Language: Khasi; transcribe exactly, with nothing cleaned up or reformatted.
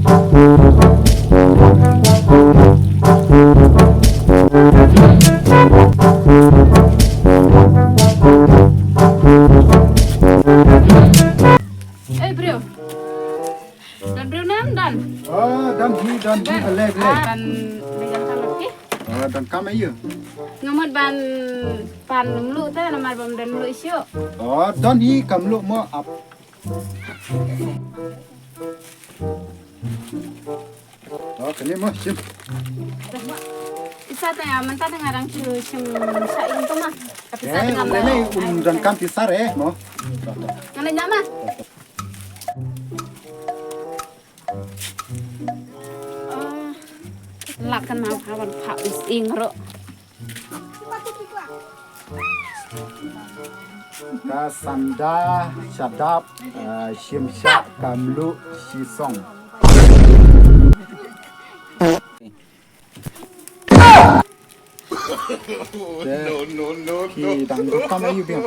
Ei, briew. Don briew nam, don. Oh, don hi, don hi, balei, balei. Ah, don, don kam lok ki. Oh, don kam aïu? Nga mut ban pan mluh te, namar ba ym don mluh shuh. Oh, don hi, kam mluh mo ap. Oh, kane mo shim. Isa te, ah, mynta te nga dang shu shim sha ing to ma. Ka pisa te nga. Eh, kane um don kam pisa re mo. Nga leit noh ma. Oh, lah kan ma pha ban pha us ing ruh. Ka sanda shadap, ah, shim shah ka mluh shisong. No, no, no, no. Ki dang duk kam aïu biang.